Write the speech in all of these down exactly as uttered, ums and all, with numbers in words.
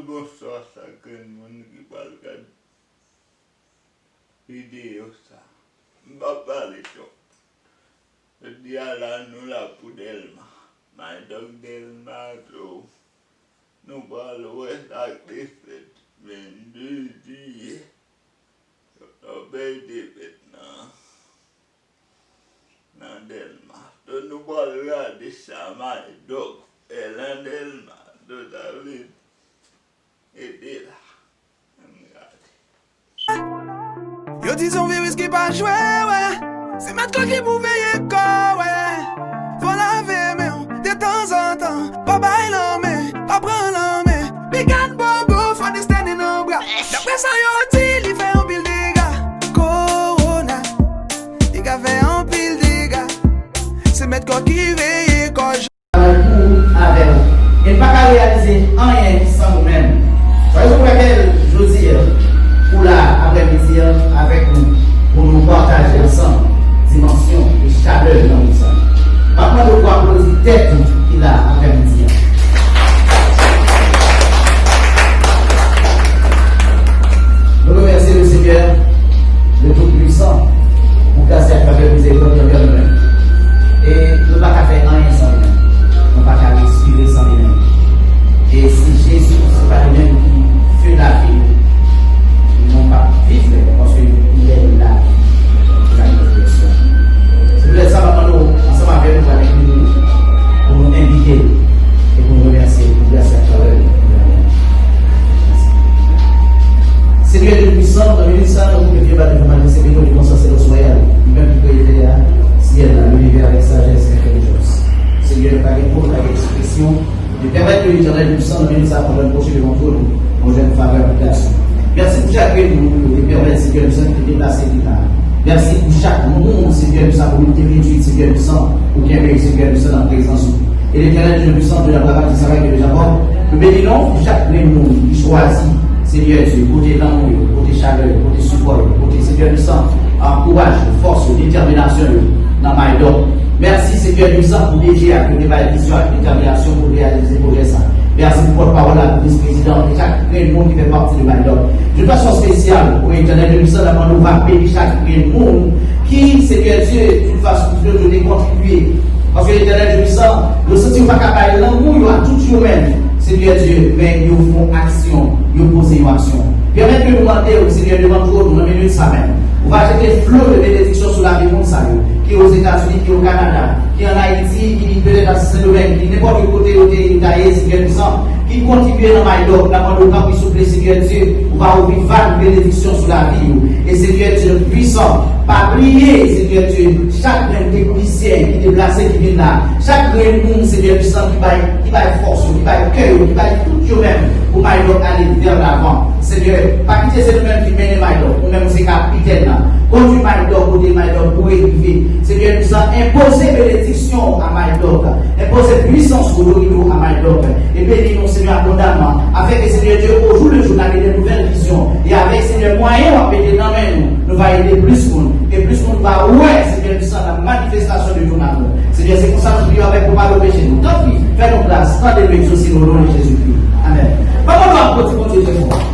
Bonswa sa grenn moun ki pral gad videyo sa. M p ap pale twòp. Jodi a la nou la pou Dèlma. May Dòk Dèlma tou. Nou pral wè sa k te fèt vennde jiyè. Yo pèdi fèt nan, nan Dèlma. Donk nou pral gade sa May Dòk fè nan Dèlma. Donk sa vle di, ede la. Ann gade. Yo di se yon viris ki pa jwe, wè. Se mèt kò ki pou veye kò, wè. Fò lave men w detanzantan. Pa bay lanmen, pa pran lanmen. Big and Bobo, fò desten nan bra. Daprè sa yo di, li fè anpil dega. Kowona, li ka fè anpil dega. Se mèt kò ki veye kò. Travay pou ou, avè w. E n pa ka reyalize anyen san ou menm. Se rezon pou lakèl jodi a, ou la aprèmidi a avèk nou pou nou pataje ansanm dimansyon e chalè nan Wilson. M ap mande w pou aplodi tèt ou ki la aprèmidi a. Nou remèsye le Senyè, le Tout-Puissant, pou gras ak favè mizerikòd li anvè nou menm. E nou pa ka fè anyen san li menm. Nou pa ka respire san li menm. E si Jezi se pa li menm ki feu lavi nou, nou p ap viv menm, paske li lè lavi, lavi nou. Se poutèt sa, m ap mande w, ansanm avè nou, pou envite nou, pou nou envite l e pou nou remèsye l pou gras ak favè l. Senyè Dye Pwisan, nan minit sa, nou konfye ba devan Majeste Beno, Pwisan, Selès Wayal, li menm ki kreye tè a, syèl la, linivè avèk sajès, entèlijans. Senyè, nou pa gen mo, nou pa gen ekspresyon, men pèmèt ke Letènèl Dye Pwisan, nan minit sa, pandan n pwoche devan twòn ou, nou jwenn favè pou gras ou. Mèsi pou chak grenn moun ke w te pèmèt, Senyè Dye Pwisan, ki te deplase, ki la. Mèsi pou chak moun, Senyè Dye Pwisan, pou nou te redui, Senyè Dye Pwisan, ou kenbe, Senyè Dye Pwisan, nan prezans ou. E Letènèl Dye Pwisan, Dye Abraram, Izarak e de Jakòb, nou beni non pou chak grenn moun ki chwazi, Senyè Dye, pote lanmou yo, pote chalè yo, pote sipò yo, pote, Senyè Dye Pwisan, ankouraj yo, fòs yo, detèminasyon yo nan Maydòk. Mèsi, Senyè Dye Pwisan, pou D G a ki te bay vizyon ak detèminasyon pou reyalize pwojè sa. Mèsi pou pòtpawòl la, pou vis prezidan, e chak grenn moun ki fè pati de Maydòk. De fason espesyal, o Etènèl Dye Pwisan, n ap mande w va beni chak grenn moun ki, Senyè Dye, d'une façon ou d'une autre, yo te kontribye. Paske Letènèl Dye Pwisan, yo santi yo pa ka bay lanmou yo a tout yo menm, Senyè Dye, men yo fè yon aksyon, yo poze yon aksyon. Pèmèt ke nou mande w, Senyè, devan twòn ou nan minit sa menm, ou va jete flo de benediksyon sou lavi moun sa yo, ki Ozetazini, ki o Kanada, ki ann Ayiti, ki petèt a Sendomeng, ki nenpòt ki kote yo te, yo ta ye, Senyè Dye Pwisan, ki kontribye nan Maydòk, n ap mande w tanpri souple, Senyè Dye, ou va ouvri vag benediksyon sou lavi yo. E Senyè Dye Pwisan, pa bliye, Senyè Dye, chak grenn teknisyen ki deplase, ki vin la, chak grenn moun, Senyè Dye Pwisan, ki bay, ki bay fòs yo, ki bay kè yo, ki bay tout yo menm pou Maydòk ale vè lavan. Senyè, pa kite se nou menm ki mennen Maydòk, ou menm ou se kapitèn nan. Kondui Maydòk kote Maydòk dwe rive. Senyè Dye Pwisan, enpoze benediksyon a Maydòk. Enpoze pwisans ou, otorite w a Maydòk. E beni nou, Senyè, abondamman. Afin ke, Senyè Dye, au jour le jour, n a gen de nouvèl vizyon. E avèk, Senyè, mwayen w ap mete nan men nou, nou va ede plis moun. E plis moun va wè, Senyè Dye Pwisan, la manifestation de ton amour. Senyè, se konsa nou priye avèk ou, padone peche nou. Tanpri, fè nou gras, tande nou, egzose nou, o non de Jezikri. Amèn. Papa, nou aplodi Bondye trè fò.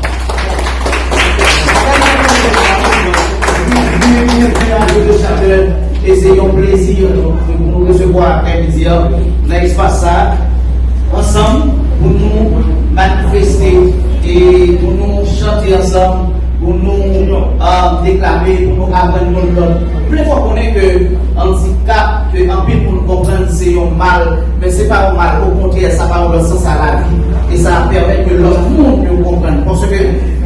E se yon plezi pou nou resevwa aprèmidi a nan espas sa a, ansanm pou nou manifeste e pou nou chante ansanm, pou nou, ah, deklame, pou nou aprann youn lòt. Plen fò konnen ke andikap, ke anpil moun konprann se yon mal, men se pa yon mal, okontrè, sa ba yon lòt sans a lavi, e sa ap pèmèt ke lòt moun yo konprann. Paske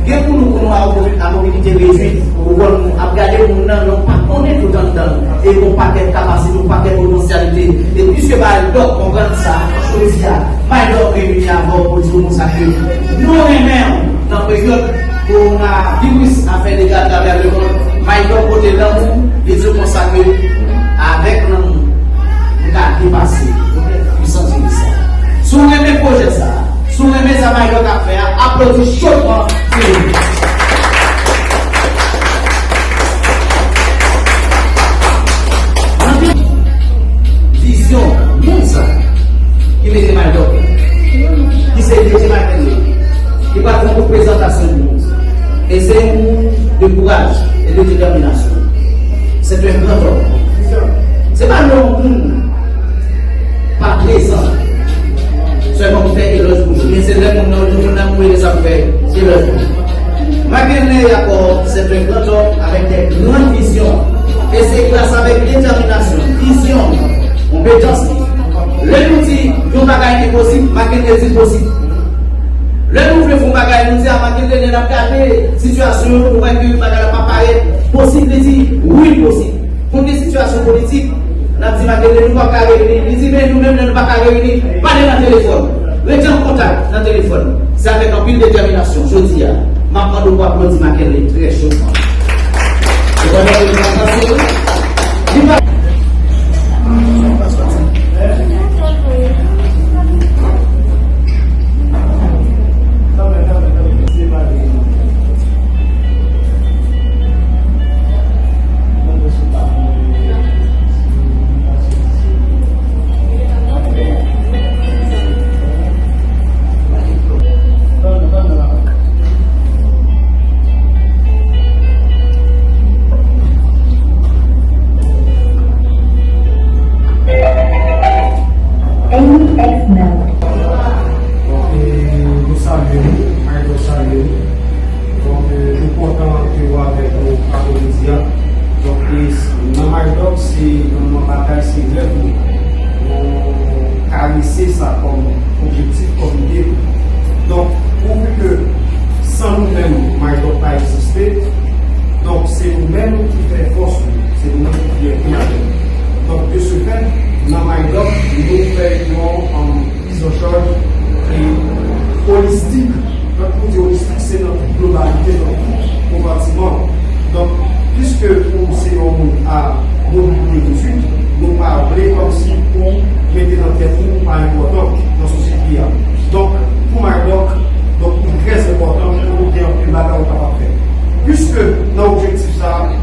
gen pou nou, pou nou a, a mobilite redwit, ou konn ap gade moun nan, men w pa konnen tout anndan l. E yon pakèt kapasite, yon pakèt potansyalite. E piske Maydòk konprann sa, jodi a, Maydòk reyini avè w pou di w konsa ke nou renmen w nan peryòd kowonaviris ap fè dega atravè lemonn. Maydòk pote lanmou, li di w konsa ke avèk lanmou, nou ka depase pwisans viris sa. Si w renmen pwojè sa, si w renmen sa Maydòk ap fè a, aplodi chodman Filipo. Vizyon moun sa ki mete Maydòk, ki se Dye Maydòk. Li pa t yon reprezantasyon de moun. E se yon moun de kouraj e de detèminasyon. Se te yon gran òm. Se pa lè yon moun pa prezan sèlman pou fè elòj pou li, men se lè moun nan, moun nan mouri, lè sa pou fè elòj pou li. Mackenley Accor, c'est un grand homme avec des grandes visions. E se gras avèk detèminasyon, vizyon, konpetans li. Lè nou di yon bagay enposib, Mackenley di l posib. Lè nou vle fè yon bagay, nou di a Mackenley, lè n ap gade sitiyasyon yo, nou wè ke bagay la pa parèt posib, li di wi, l posib. Pou gen sitiyasyon politik, n ap di Mackenley, nou p ap ka reyini. Li di men nou menm, lè nou pa ka reyini, pale nan telefòn. Rete an kontak nan telefòn. Se avèk anpil detèminasyon, jodi a, m ap mande w pou aplodi Mackenley trè chodman. Se pandan ke nou ap pase, li pa Donk, e, nou salye nou, Maydòk salye nou. Donk, e, nou kontan ke w avèk nou aprèmidi a. Donk, e, nan Maydòk, se yon batay, se rèv nou. Nou ka lese sa kòm objektif, kòm ide. Donk, pouvi ke san nou menm, Maydòk pa egziste, donk, se nou menm ki fè fòs nou, se nou menm ki fyète nou. Donk, de ce fait, nan Maydòk, nou fè yon, um, prizanchaj e olistik. Lè nou di olistik, se nan tout globalite, nan tout konpatiman. Donk, piske ou se yon moun a mobilite redwit, nou pa vle kòmsi pou mete nan tèt ou ou pa enpòtan nan sosyete a. Donk, pou Maydòk, donk, li trè enpòtan pou nou gen anpil bagay ou kapab fè. Piske nan objektif sa a,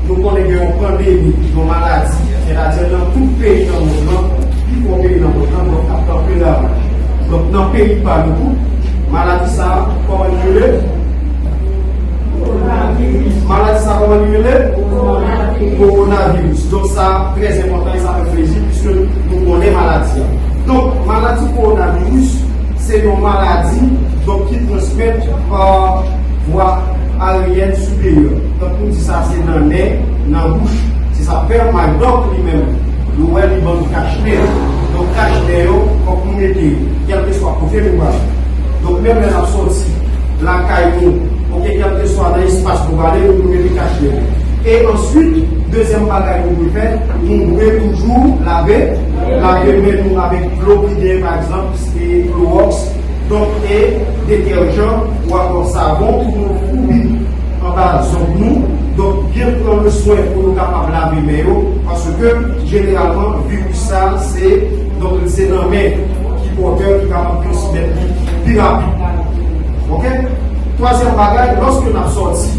nou konnen gen yon pandemi, yon maladi, sètadi nan tout peyi nan mond lan, pi gwo peyi nan mond lan, donk, ap kanpe lavi. Donk, nan peyi pa nou tou, maladi sa a, kòman li rele? Maladi sa a, kòman li rele? Kowonaviris. Donk, sa trè enpòtan e sa fè plezi, piske nou konnen maladi a. Donk, maladi kowonaviris, se yon maladi, donk, ki transmèt pa vwa aryèn siperyè. Tankou nou di sa, se nan nen, nan bouch. Se sa k fè Maydòk li menm, nou wè li ban nou kach nen. Donk, kach nen yo, fòk nou mete yo, kèlkeswa kote nou pral. Donk, menm lè n ap sòti lakay nou, oke, kèlkeswa nan espas nou prale, nou dwe mete kach nen. E answit, dezyèm bagay nou dwe fè, nou dwe toujou lave, lave men nou avèk dlo ki gen, pa egzanp, se klowòks, donk, e detèjan ou ankò savon pou nou foubi anba zong nou. Donk, byen pran le swen pou nou kapab lave men yo, paske jeneralman, viris sa, se, donk, se nan men ki pòtè ki kapab transmèt li pi rapid. Oke? Twazyèm bagay, lòske n ap sòti,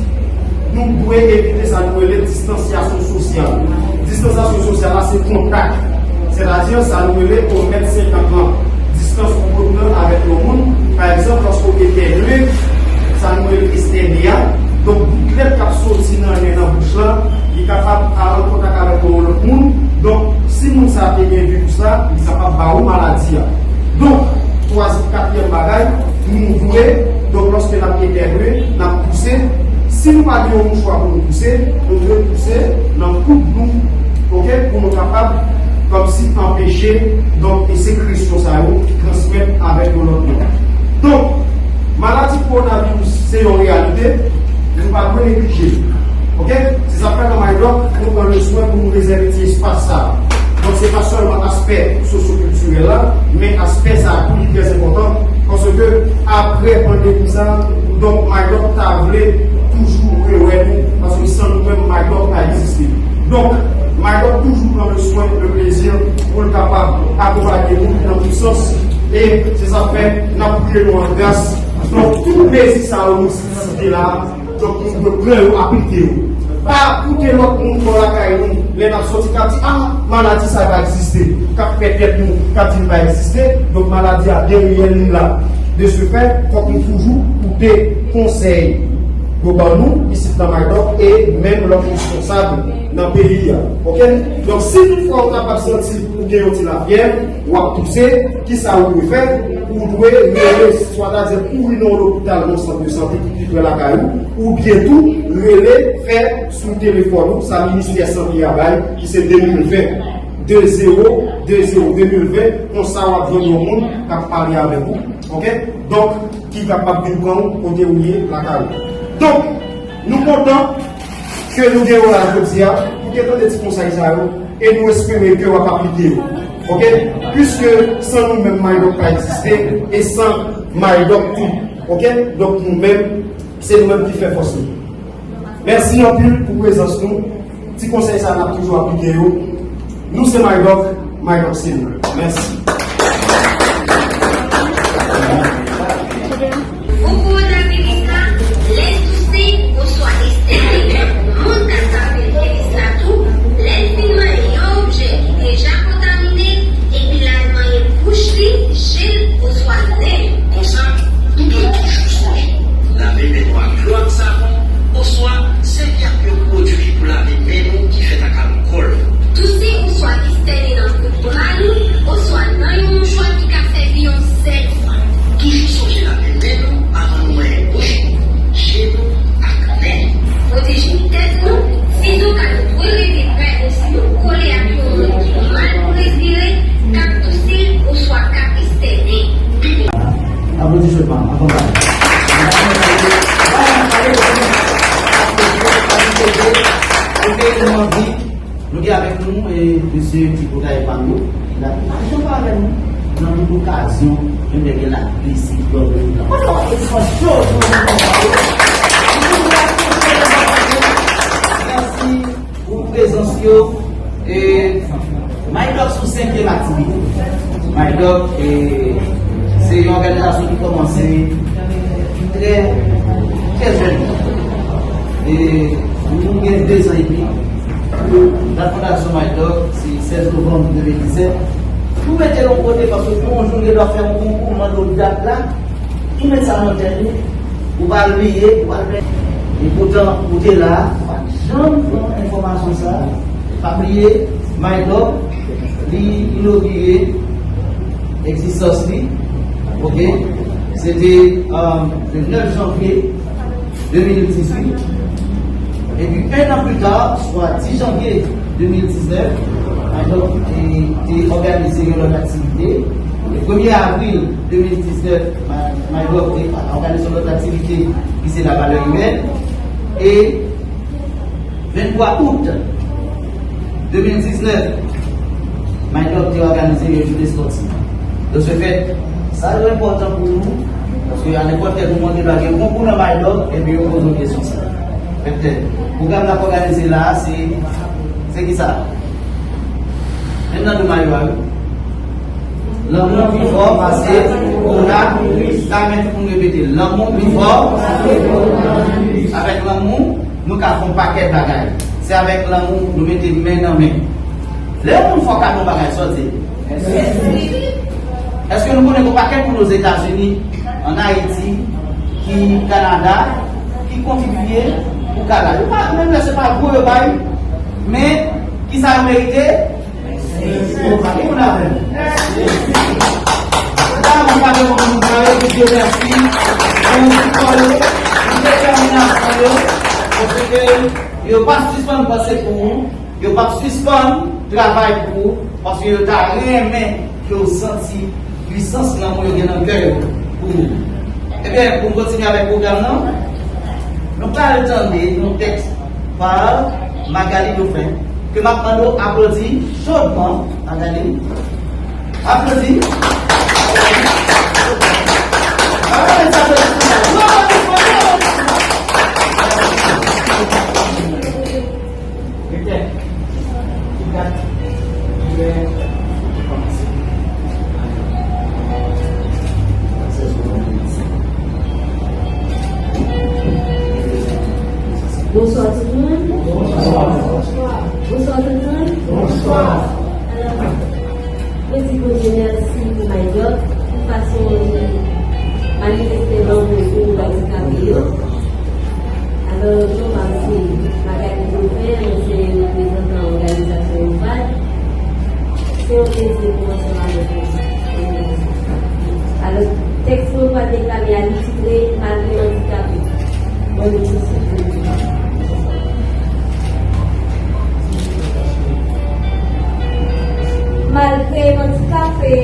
nou dwe evite sa nou rele distansyasyon sosyal. Distansyasyon sosyal la, se kontak. Sètadi, sa nou rele yon mèt senkant lan. Distans ou dwe pran avèk yon moun. Pa egzanp, lòske w etènye, sa nou rele estène a. Donk, goutlèt k ap soti nan nen nan bouch la, li kapab al an kontak avèk yon lòt moun. Donk, si moun sa a te gen viris la, li kapab ba ou maladi a. Donk, twazyèm, katriyèm bagay, nou dwe, donk, lòske n ap etènye, n ap touse. Si nou pa gen yon mouchwa pou nou touse, nou dwe touse nan koud nou, oke, pou nou kapab, kòmsi, anpeche, donk, e sekresyon sa yo transmèt avèk yon lòt moun. Donk, maladi kowonaviris se yon reyalite, nou pa dwe neglije l. Oke? Se sa k fè nan Maydòk, nou pran le swen pou nou rezève ti espas sa a. Donk, se pa sèlman aspè sosyokiltirèl la, men aspè sa a tou li trè enpòtan, paske apre pandemi sa a, donk, Maydòk ta vle toujou rewè nou, paske san nou menm, Maydòk pa egziste. Donk, Maydòk toujou pran le swen, le plezi pou l kapab akonpanye nou nan tout sans. E se sa k fè n ap priye nou an gras. Donk, tout plezi sa yo nou site la, donk, nou dwe pran yo, aplike yo. Pa koute lòt moun bò lakay nou, lè n ap sòti, k ap di, "A, maladi sa a pa egziste." K ap fè tèt nou, k ap di l pa egziste. Donk, maladi a byen reyèl, li la. De ce fait, fòk nou toujou koute konsèy yo ban nou isit nan Maydòk e menm lòt responsab nan peyi a. Oke? Donk, si toutfwa ou kapab santi ou gen yon ti lafyèv, w ap touse, kisa ou dwe fè? Ou dwe rele, swadizan kouri nan yon lopital, nan yon sant de sante ki pi pre lakay ou, oubyen tou rele, fè sou telefòn ou, sa ministè sante a bay, ki se de mil ven, de zewo, de zewo, de mil ven, konsa w ap jwenn yon moun k ap pale avèk ou. Oke? Donk, ki kapab vin pran w kote ou ye lakay ou. Donk, nou kontan ke nou gen w la jodi a, pou te tande ti konsèy sa yo, e nou espere ke w ap aplike yo. Oke? Piske san nou menm, Maydòk pa egziste, e san Maydòk tou. Oke? Donk, nou menm, se nou menm ki fè fòs nou. Mèsi anpil pou prezans nou. Ti konsèy sa n ap toujou aplike yo. Nou se Maydòk, Maydòk se nou. Mèsi. Pou kowonaviris la, lè l touse oswa estène, moun k ap trape viris la tou, lè l fin manyen yon objè ki deja kontamine, epi l al manyen bouch li, je l oswa nen l. Konsa, nou dwe toujou sonje lave men nou ak dlo ak savon, oswa sèvi ak yon pwodui pou lave men nou ki fèt ak alkòl. Touse oswa estène nan kout bra nou, oswa nan yon mouchwa ki ka sèvi yon sèl fwa. Toujou sonje lave men nou avan nou manyen bouch nou, je nou ak nen. Pwoteje tèt nou, sizoka nou dwe rete prè osi nou kole ak yon moun ki mal pou respire, k ap touse oswa k ap estène. Aplodi sèlman, akonpanye. Ok, nou anvi. Nou gen avèk nou, e, mesye Ti Potay Pano, ki la, ki la janm avèk nou. Nan tout okazyon, menm lè gen lapli, siklòn, menm jan. Mèsi pou prezans yo. E, Maydòk sou senkyèm aktivite. Maydòk, e, se yon òganizasyon ki kòmanse trè, trè jèn. E nou gen de zan epi. Dat fondasyon Maydòk, se sèz novanm de mil disèt. Nou mete l yon kote paske yon jou, gen dwa fè yon konkou, mande w dat la, tou met sa nan tèt ou, ou pa bliye, ou pa bliye. E poutan, ou te la, ou pa janm pran enfòmasyon sa. Pa bliye, Maydòk, li inogire egzistans li, oke? Se te, euh, le nèf janvye de mil dizuit. Epi, en an pli ta, swa dis janvye de mil diznèf, Maydòk te, te òganize yon lòt aktivite. Le premye avril de mil diznèf, Ma-, Maydòk te òganize yon lòt aktivite ki se la valè imèn. E venntwa out de mil diznèf, Maydòk te òganize yon jounen espòtif. De ce fait, sa yo enpòtan pou nou, paske a nenpòt lè nou mande bagay, yon konkou nan Maydòk, epi yo poze yon kesyon sa. Pètèt, pwogram n ap òganize la a, se, se ki sa? Menm nan de mayo a, wi. Lanmou pi fò pase kowonaviris. Sa men tout moun repete, lanmou pi fò. Avèk lanmou, nou ka fè yon pakèt bagay. Se avèk lanmou nou mete men nan men. Lè yon moun fè w kado yon bagay, sa w di? Èske nou konnen gen yon pakèt moun Ozetazini, ann Ayiti, ki Kanada, ki kontribye pou kado la? Yo pa, menm lè se pa gwo yo bay, men kisa yo merite? Yo pa gen moun avè m. Sa, mwen pa gen moun pou mwen di yo mèsi pou sipò yo, pou detèminasyon yo, paske yo p ap sispann panse pou ou, yo p ap sispann travay pou ou, paske yo ta renmen ke w santi pwisans lanmou yo gen nan kè yo pou ou. Ebyen, pou n kontinye avèk pwogram nan, nou pral tande yon tèks pa Magali Dauphin, ke m ap mande w aplodi chodman, Magali. Aplodi. Aplodi. Bonswa tout moun. Bonswa. Bonswa tout moun. Bonswa. Alò, mwen di Bondye mèsi pou Maydòk, pou fason li Manifeste lanmou pou andikape yo. Alò, nou pa se bagay nou fè, nou se reprezantan òganizasyon yo, pad. Se yon plezi pou ansanm avèk nou. Alò, tèks mwen pral deklame a, li titre Malgre andikape. Bon, nou sou sou. Malgre m andikape,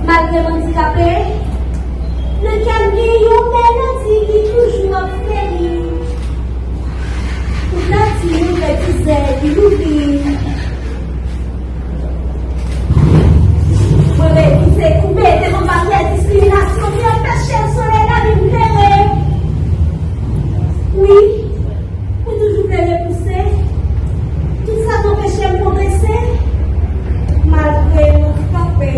Malgre m andikape, nan kè m gen yon melodi ki toujou ap fè ri. Ou ta di yon vè dizè ki louvri. Mwen refize koube devan baryè diskriminasyon ki anpeche solèy lavi m klere. Wi, ou toujou vle repouse tout sa k anpeche m pwogrese, malgre m andikape.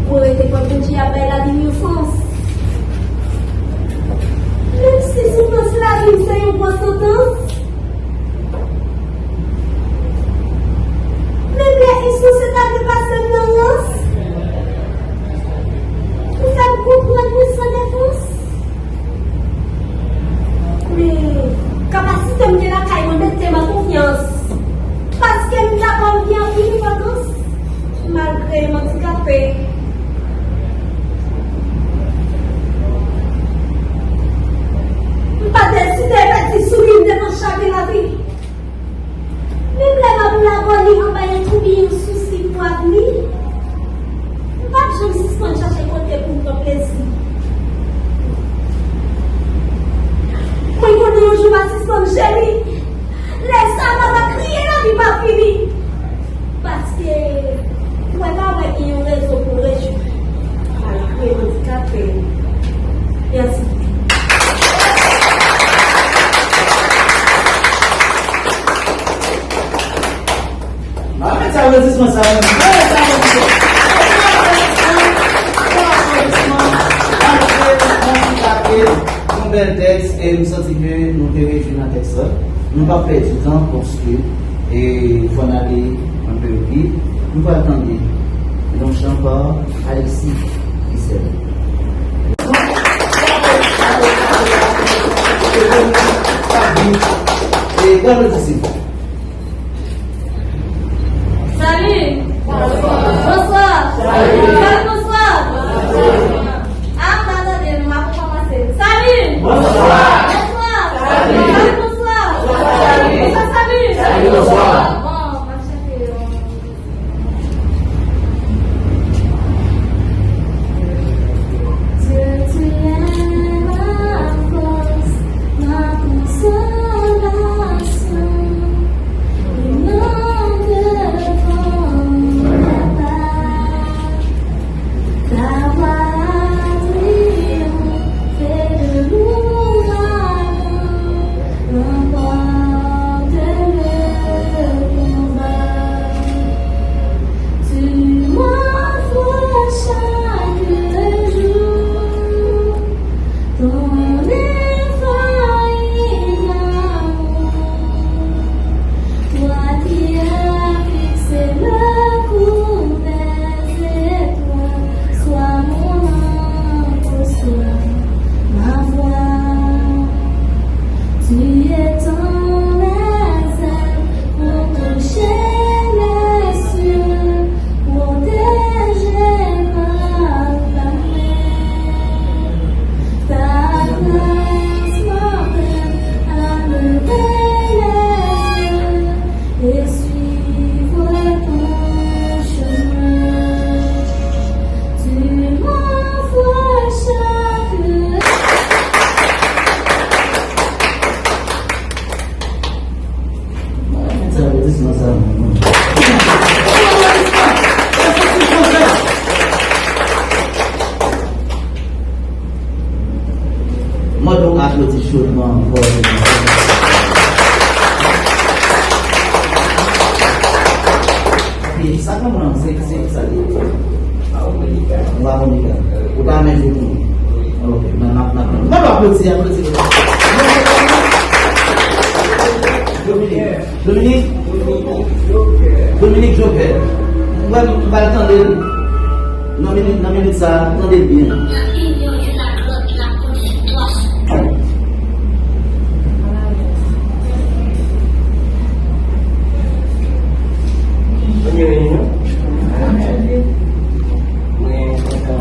Mwen rete kwè Bondye ap bay lavi m yon sans. Menm si soufrans lavi m se yon gwo santans, menm lè Isus te ka depase m nan rans, ou fè m konprann mwen san defans. Men, kapasite m gen lakay mwen mete m an konfyans, paske m kapab gen anpil vakans, malgre m andikape. M pa deside pèdi souri m devan chaje lavi. Menm lè m ap lagoni anba yon toubiyon sousi pou avni, m p ap janm sispann chache kote pou m pran plezi. Mwen konnen yon jou m a sispann jemi, lè sa a m a kriye lavi pa fini. Paske, wè pa wè gen yon rezon pou rejwi, malgre m andikape. Mèsi. Mwen mèt sa aplodisman sa, mwen. Mwen mèt sa aplodisman. Mwen mèt sa aplodisman. Malgre m andikape, yon bèl tèks, e m santi ke nou te rejwi nan tèks la. Nou p ap pèdi tan, paske, e, fò n ale ann peyopi. Nou pral tande yon chan pa Alexis Gisèle. E, bon, nou di se. Salut. Bonsoir. Salut. Salut, bonsoir. Ah, m pa tande, m pa konprann pase. Salut. Bonsoir. Bonsoir. Salut. Salut, bonsoir. Bonsoir. Bonsoir, salut. Salut, bonsoir. Bon, m ap chèche, euh, Dieu, tu es ma force, ma consolation, et mon devant, papa, ta voix triomphe de l'ouragan. Remporte le combat. Tu m'offres chaque jour ton infaillible amour. Toi qui as fixé le cours des étoiles, sois mon antre, sois ma voix. Tu étends mes ailes pour toucher les cieux, protégé par ta main. Ta grâce m'entraîne à lever les yeux et suivre ton chemin. Tu m'envoies chaque Sa aplodisman sa, non. Mwen tou aplodi chodman ankò. Epi sa k nan mwen an, se, se ki sa l ye? Yon amonika. Ou ta renmen jwe pou nou? Ok, men n ap, n ap, n ap aplodi, aplodi. Dominique? Dominique Joker. Mwen, m pral tande l. Nan minit, nan minit sa, tande l byen. Premye reyinyon. Mwen kontan.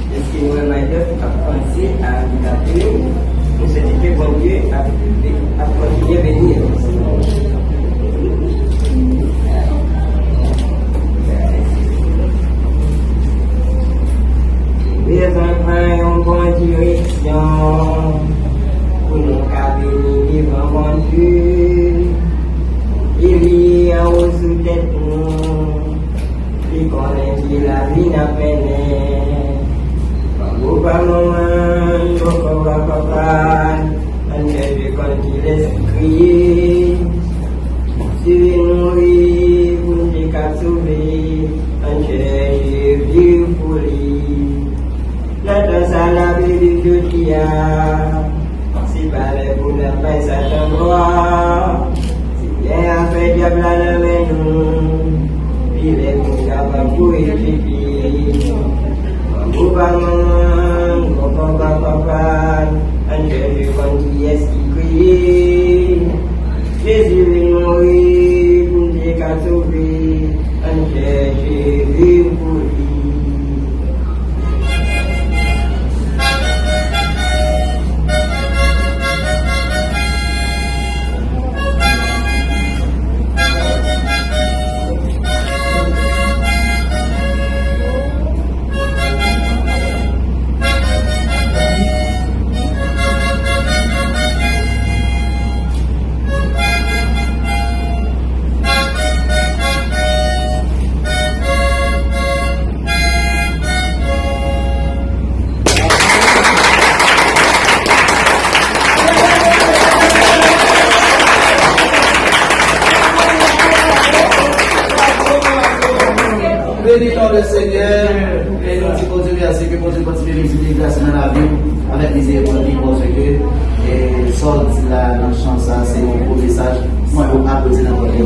Eske nou wè Maydèf ap panse a handikape yo? Nou swete ke Bondye ap, ap kontinye beni yo. Bezwen pran yon bon direksyon pou nou ka vini devan Bondye. Li anwo sou tèt nou. Li konnen ki lavi n ap mennen. Manbo pa manman, kòkò pa papa, ann chèche konn kilès ki kriye. Si vin mouri pou n te ka sove, ann chèche viv pou li. Nan tan sa n ap viv jodi a, se pa lè pou n ap bay Satan glwa. Senyè a fè dyab la nan men nou, pi lè pou n kapab kouri pipi. Manbo pa manman, kòkò pa papa, ann chèche konn kiyès ki kriye. Jezi vin mouri pou n te ka sove, ann chèche viv pou li. Beni non le Senyè, e nou di Bondye mèsi, ke Bondye kontinye mete gras nan lavi w, avèk mizerikòd li, paske, e, sa w di la nan chan sa, se yon gwo mesaj. Mwen, yo aplodi nan kò yo.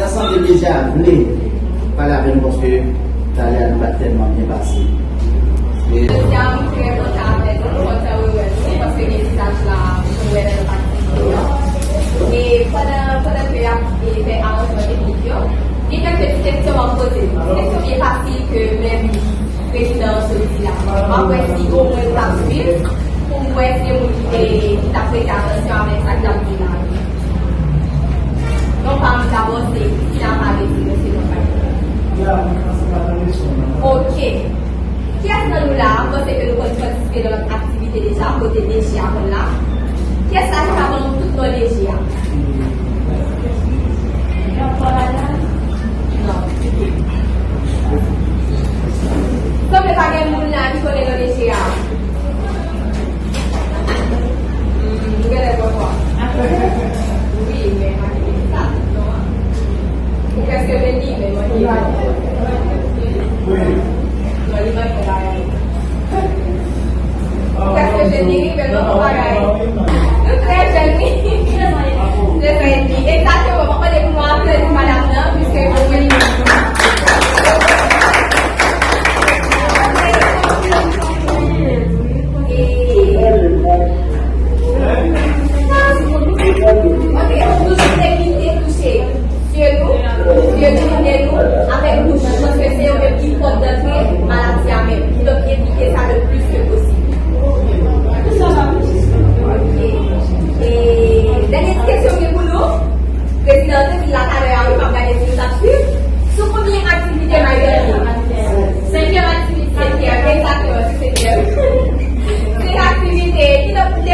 Rasanble deja vle pale avè nou paske talè a nou pa t tèlman byen pase. E jodi a, m trè kontan avè nou, m kontan rewè nou, paske gen vizaj la, nou wè nan pati yo. E pandan, pandan ke y ap, e, fè aranjman teknik yo, gen kèk ti kesyon m ap poze nou. Kesyon byen fasil ke menm prezidan an sot di la. M ap wè si omwen nou t ap swiv pou m wè si se moun ki te, ki t ap prete atansyon avèk sa k t ap di la. Non pa m dabò se Christina Marie, se non pa m. Ok. Kiyès nan nou la a panse ke nou konn patisipe nan lòt aktivite deja, kote D J a konn la? Kiyès la ki ka ban m tout non D J a? Non. Sanble pa gen moun la ki konnen non D J a. Hmm, nou genlè konn wè. Wi, men pa gen sa, non. Ou prèske vini, men manke. Wi. Non, li manke bagay. Ou prèske vini, wi, men manke bagay. Nou trè jèn, wi. Trè jèn, wi. Egzakteman, mwen mande pou nou aplodi madanm nan, piske pou mwen li Ok, nou toujou evite touche zye nou, zye nou, nen nou, avèk bouch nou, paske se yo menm ki pòt dantre maladi a menm. Kidonk, evite sa le plis ke posib. Ok. E dènye ti kesyon m gen pou nou. Prezidan an te di l la talè a, wi, m ap gade si nou t ap swiv. Sou konbyen aktivite Maydèf ye? Senkyèm aktivite, senkyèm, egzakteman, se senkyèm. Senk aktivite, ki donk, de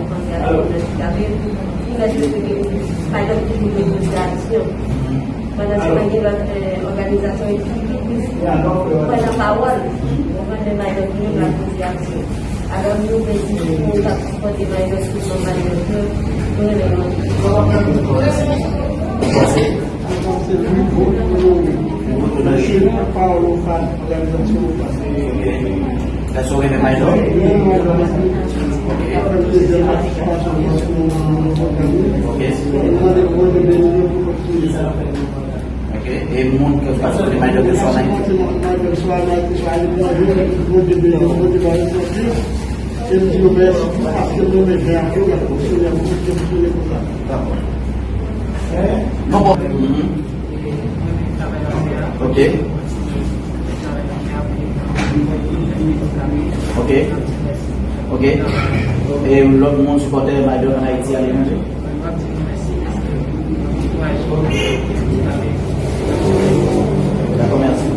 ap panse a Trimès ki ap vini. Trimès yo te gen, pa egzanp, ki pou negosye aksyon. Pandan se tan, gen lòt, eh, òganizasyon ki, ki plis kwè nan pawòl. Ou konprann, men Mayotte, nou la pou di aksyon. Alò, nou vle di, nou t ap sipòte Mayotte, sou non Mayotte, nou renmen Mayotte. Mwen panse wi, bon, nou, nou, nou, pawòl ou fè, òganizasyon ou fè. Èske w renmen Mayotte? Mwen renmen Mayotte. Ok. Mwen mande Bondye beni nou pou kontinye sa. Ok. E moun ke w pase de Mayotte sou Ayiti? Dakò. Non, bon. Ok. Ok. Ok. E lòt moun sipòtè Mayotte ann Ayiti aletranje? Dakò, mèsi.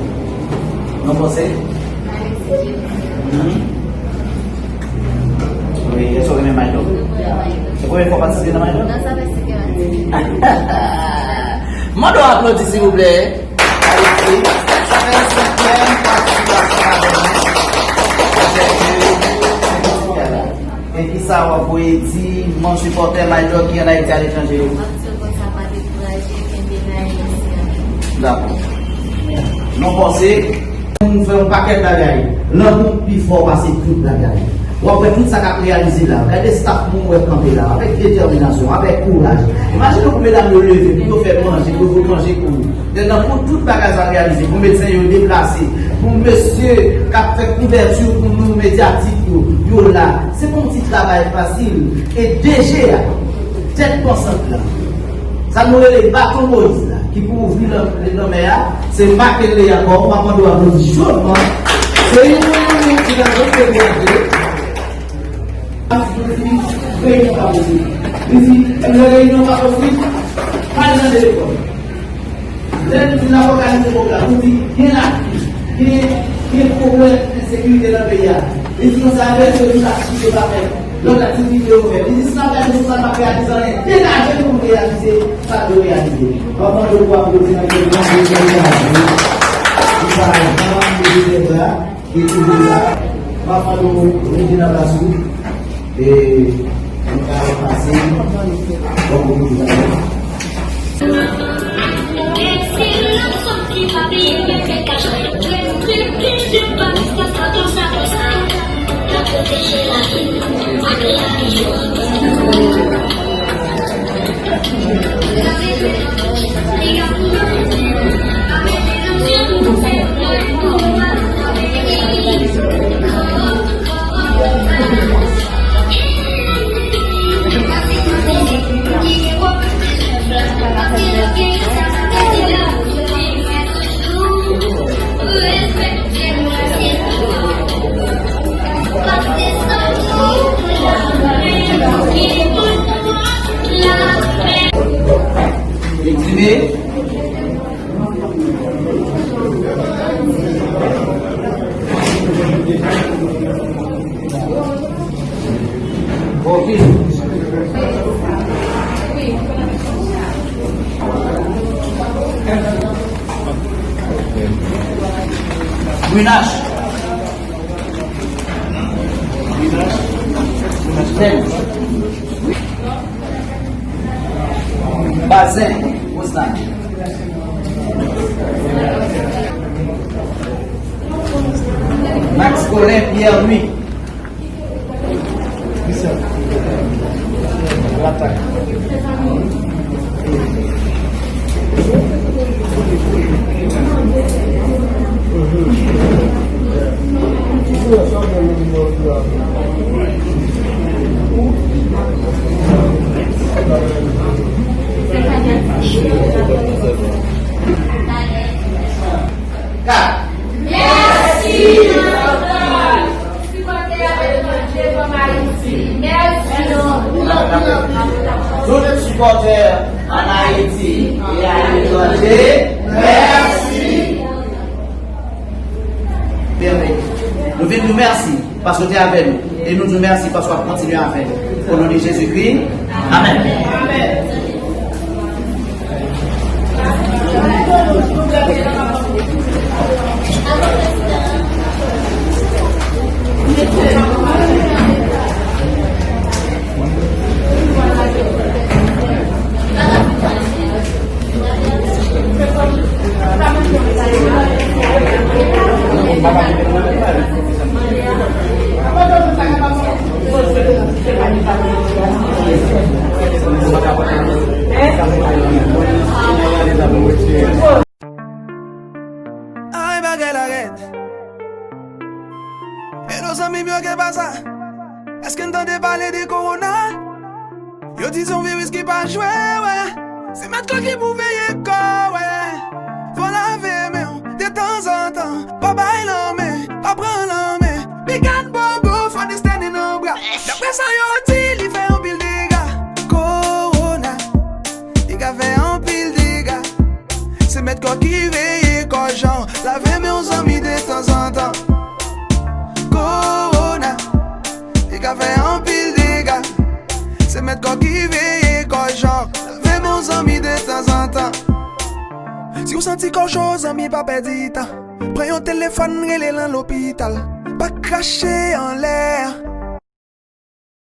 Nou panse? Mhm. Wi, èske w renmen Mayotte? Se premye fwa w patisipe nan Mayotte? Non, sa fè senk an. Mande w aplodi, silvouplè. Ayiti, sa fè senkyèm patisipasyon ladan. E kisa w ap voye di manm sipòtè Mayotte ki ann Ayiti aletranje yo? M ap di yo konsa pa dekouraje, kenbe la e mèsi anpil. Dakò. Nou panse, moun fè yon pakèt bagay. Lanmou pi fò pase tout bagay. W ap wè tout sa k ap reyalize la. Gade staff moun w wè k kanpe la, avèk detèminasyon, avèk kouraj. Imajine w pou medam yo leve, pou yo fè manje, pou yo manje pou ou. Gen nan pou tout bagay sa reyalize, pou medsen yo deplase, pou mesye k ap fè kouvèti pou nou medyatik yo, yo la. Se pa yon ti travay fasil. E DG a, tèt pansant la, sa nou rele baton Moyiz la, ki pou ouvri lan-, lanmè a, se Marc-Henry ankò, m ap mande w aplodi jodman. Se yon moun ki nan zòn de Bondye. Li di, reyinyon pa posib. Li di, lè reyinyon pa posib, pa al nan telefòn. Lè nou di n ap òganize pwogram, nou di, gen lavi, gen, gen pwoblèm ensekirite nan peyi a. Li di konsa, lè se nou ta kite pa fè lòt aktivite yo fè. Li di, si n ap gade nou pa reyalize anyen, degaje nou pou reyalize sa nou dwe reyalize. Anvan nou pou aplodi nan yon gran Bondye pou sa janm nou te la. Ki toujou la, m ap mande w Regina Basou, e nou ka pase bon moun. Eksprime. Ok. Minache. Bazen, Roselande. Max Colin Pierre Louis. Kat. Mèsi, Jean-Claude. Sipòtè a etranje kòm Ayiti. Mèsi. Tout sipòtè ann Ayiti e aletranje, mèsi. Byen, nou vin di w mèsi paske w te avè nou. E nou di w mèsi paske w ap kontinye avè nou. O non de Jezikri, amèn. Ay, bagay la rèd. Hello, zanmi m yo, ke pasa? Èske n tande pale de kowona? Yo di se yon viris ki pa jwe, wè. Se mèt kò ki pou veye kò, wè. Fò lave men w detanzantan. Pa bay lanmen, pa pran lanmen. Big and bobo, fò distène nan bra. Daprè sa yo di, li fè anpil dega. Kowona, li ka fè anpil dega. Se mèt kò ki veye kò jan. Lave men w zanmi detanzantan. Kowona, li ka fè anpil dega. Se mèt kò ki veye kò jan. Lave men w zanmi detanzantan. Si w santi kò w cho, zanmi, pa pèdi tan. Pran yon telefòn, rele nan lopital. Pa krache anlè.